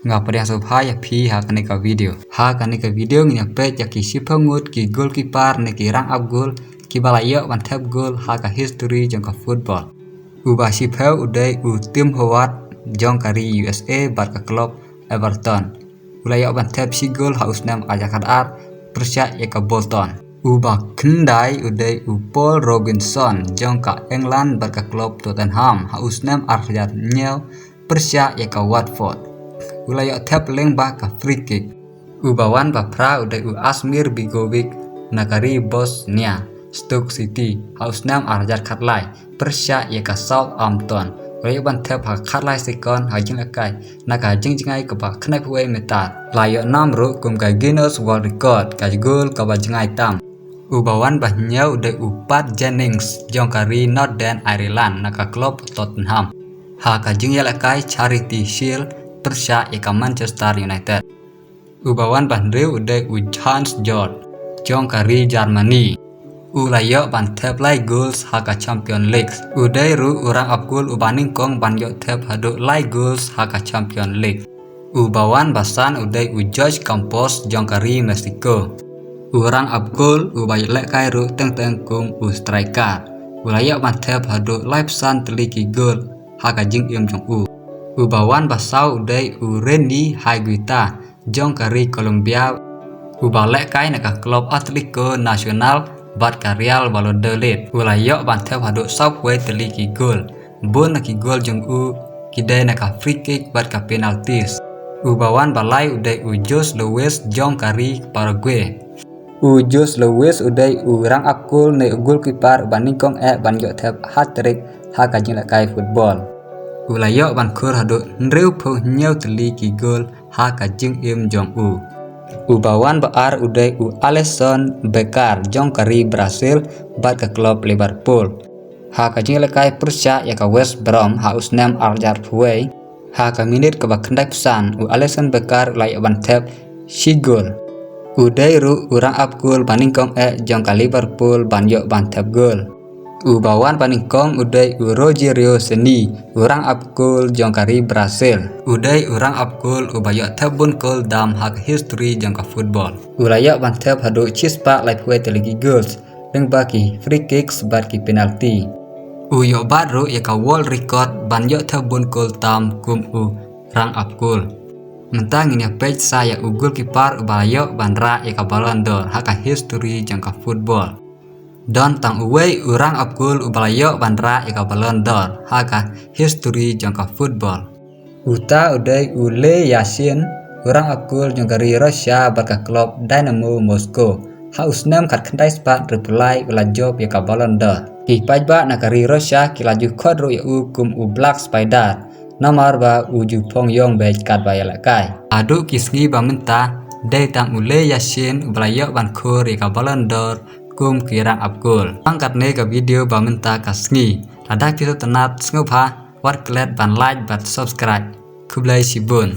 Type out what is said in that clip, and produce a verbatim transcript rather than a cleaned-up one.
Nga pdiang sngewbha ïa phi ha kane ka video. Ha kane ka video ngin ïa peit ïa ki shiphew ngut ki goalkeeper ne ki rang ap gol kiba la ïoh ban thep gol ha ka history jong ka football. Uba shiphew u dei u Tim Howard jong ka ri U S A bad ka club Everton. U la ïoh ban thep shi gol ha u snem ar hajar khatar pyrshah ïa ka Bolton. Uba khyndai u dei u Paul Robinson jong ka England bad ka club Tottenham ha u snem ar hajar hynñiew pyrshah ïa ka Watford. U la ïoh thep lyngba ka free kick. Uba wan ba phra u dei u Asmir Begovic na ka ri Bosnia, Stoke City ha u snem ar hajar khatlai pyrshah ïa ka Southampton. U la ïoh ban thep ha khatlai sekon ha jinglehkai na ka jingjngai kaba khyndai phew wei meter. La ïoh nam ruh kum ka Guinness World Record ka gol kaba jngai tam. Uba wan ba hynñiew u dei u Pat Jennings jong ka ri Northern Ireland na ka club Tottenham ha ka jingïalehkai Charity Shield pyrshah ïa ka Manchester United. Uba wan ba hynriew u dei u Hans Jordt jong ka ri Germany. U la ïoh ban thep lai goals ha ka Champion League. U dei ruh u rang ap gol uba nyngkong ban ïoh thep haduh lai goals ha ka Champion League. Uba wan ba san u dei u Jorge Campos jong ka ri Mexico. U rang ap gol uba ïalehkai ruh teng teng kum u striker. U la ïoh ban thep haduh laiphew san tylli ki gol ha ka jingim jong u. Uba wan ba saw u dei u Rene Higuita jong ka ri Colombia. Uba lehkai na ka club Atletico Nacional bad ka Real Valladolid. U la ïoh ban thep haduh saw phew wei tylli ki gol. Bun na ki gol jong u ki dei na ka free kick bad ka penalties. Uba wan ba lai u dei u Jose Luis jong ka ri Paraguay. U Jose Luis u dei u rang ap gol ne u goalkeeper uba nyngkong eh ban ïoh thep hat-trick ha ka jinglehkai football. U la ïoh ban khur haduh hynriew phew hynñiew tylli ki gol ha ka jingim jong u. Uba wan ba ar u dei u Alisson Becker jong ka ri Brazil bad ka club Liverpool. Ha ka jinglehkai pyrshah ïa ka West Brom ha u snem ar hajar phew wei. Ha ka minit kaba khyndai phew san u Alisson Becker u la ïoh ban thep shi gol. U dei ruh u rang ap gol ba nyngkong eh jong ka Liverpool ban ïoh ban thep gol. Uba wan ba nyngkong u dei u Rogério Ceni, u rang ap gol jong ka ri Brazil. U dei u rang ap gol uba ïoh thep bun gol tam ha ka history jong ka football. U la ïoh ban thep haduh shispah laiphew wei tylli ki goals lyngba ki free kicks bad ki penalty. U ïoh bat ruh ïa ka world record ban ïoh thep bun gol tam kum u rang ap gol. Mynta ngin ïa peit sa ïa u goalkeeper uba la ïoh ban rah ïa ka Ballon d'Or ha ka history jong ka football. Don tang uwei u rang ap gol uba la ïoh ban rah ïa ka Ballon d'Or ha ka history jong ka football. Uta u dei u Lee Yashin, u rang ap gol jong ka ri Russia bad ka club Dynamo Moscow. Ha u snem khatkhyndai spah hynriewphew lai u la jop ïa ka Ballon d'Or. Ki paidbah na ka ri Russia ki la ju khot ruh ïa u kum u Black Spider. Namar ba u ju phong ïong beit katba ïalehkai. Haduh ki sngi ba mynta dei tang u Lee Yashin uba la ïoh ban khur ïa ka Ballon d'Or kum ki rang ap gol. Tang katne ka video ba mynta ka sngi. Lada phi sngewtynnat sngewbha wat klet ban like bad subscribe. Khublei shibun.